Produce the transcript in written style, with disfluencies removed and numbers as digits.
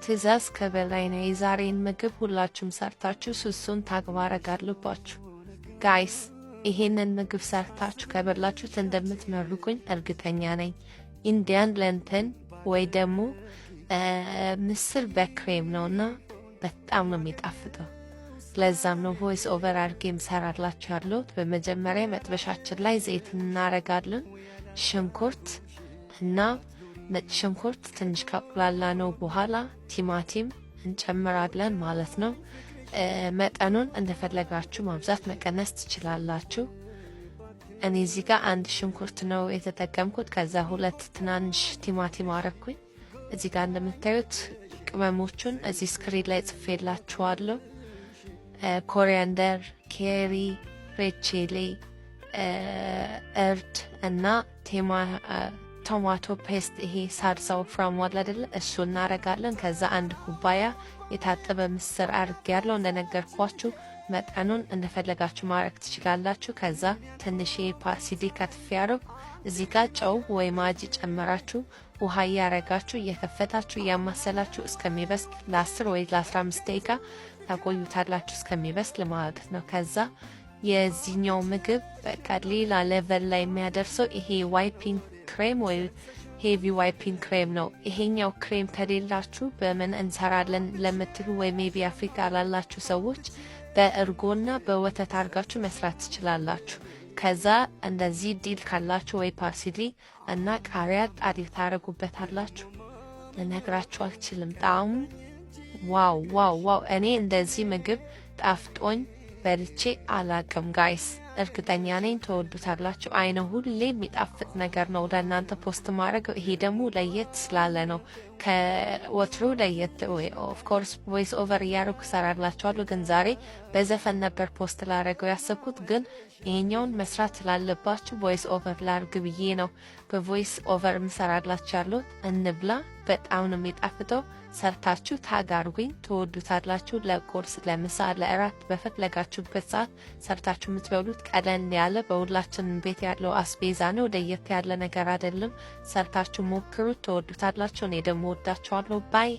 ትዕዛዝ ከበላይ ነው። የዛሬን ምግብ ሁላችሁም ሰርታችሁ ሱሱን tag ማድረግ አለባችሁ። Guys፣ ይሄንን ምግብ ሰርታችሁ ከበላችሁት እንደምትመርቁኝ እርግጠኛ ነኝ። Indian lentil ወይ ደግሞ ምስር በክሬም ነው እና በጣም ነው የሚጣፍጠው። ለዛም ነው voice over አድርጌ የምሰራላችሁ ያለሁት። በመጀመሪያ መጥበሻችን ላይ ዘይት እናረጋለን። ሽንኩርት እና ነጭ ሽንኩርት ትንሽ ካቁላላነው በኋላ ቲማቲም እንጨምራለን ማለት ነው። መጠኑን እንደፈለጋችሁ ማብዛት መቀነስ ትችላላችሁ። እኔ እዚህ ጋር አንድ ሽንኩርት ነው የተጠቀምኩት። ከዛ ሁለት ትናንሽ ቲማቲም አረኩኝ። እዚህ ጋር እንደምታዩት ቅመሞቹን እዚህ screen ላይ ጽፌላችኋለሁ። Coriander፣ curry፣ red chili፣ እርድ እና tomato paste፣ ይሄ ሳልሳው ፍራም አለ አይደለ? እሱ እናረጋለን። ከዛ አንድ ኩባያ የታጠበ ምስር አርጌያለሁ። እንደነገርኳችሁ መጠኑን እንደፈለጋችሁ ማድረግ ትችላላችሁ። ከዛ ትንሽ parsley ከትፌ ያረኩ። እዚህ ጋር ጨው ወይ ማጂ ጨምራችሁ ውሃ እያረጋችሁ እየከፈታችሁ እያማሰላችሁ እስከሚበስል ለ10 ወይ ለ15 ደቂቃ ታቆዩታላችሁ፣ እስከሚበስል ማለት ነው። ከዛ የዚህኛው ምግብ በቃ ሌላ level ላይ የሚያደርሰው ይሄ whipping cream ወይ heavy whipping cream ነው። ይሄኛው ክሬም ከሌላችሁ በምን እንሰራለን ለምትሉ ወይ maybe አፍሪካ ላላችሁ ሰዎች በእርጎና በወተት አድርጋችሁ መስራት ትችላላችሁ። ከዛ እንደዚህ dill ካላችሁ ወይ parsley እና ቃሪያ ጣል ታደርጉበታላችሁ። ልነግራችሁ አልችልም። ጣዕሙ wow wow wow! እኔ እንደዚህ ምግብ ጣፍጦኝ በልቼ አላቅም guys። እርግጠኛ ነኝ ትወዱታላችሁ። I know ሁሌ የሚጣፍጥ ነገር ነው ለእናንተ post ማድረግ። ይሄ ደግሞ ለየት ስላለ ነው ከወትሮ ለየት። Of course voice over እያደረኩ እሰራላችኋለሁ፣ ግን ዛሬ በዘፈን ነበር post ላደረገው ያሰብኩት። ግን ይሄኛውን መስራት ስላለባችሁ voice over ላርግ ብዬ ነው በ voice over ምሰራላችሁ ያለሁት። እንብላ። በጣም ነው የሚጣፍጠው። ሰርታችሁ tag አርጉኝ፣ ትወዱታላችሁ። ለቁርስ፣ ለምሳ፣ ለእራት በፈለጋችሁበት ሰዓት ሰርታችሁ የምትበሉት ቀለል ያለ በሁላችንም ቤት ያለው አስቤዛ ነው። ለየት ያለ ነገር አይደለም። ሰርታችሁ ሞክሩት፣ ትወዱታላችሁ። እኔ ደግሞ ወዳችኋለሁ። Bye.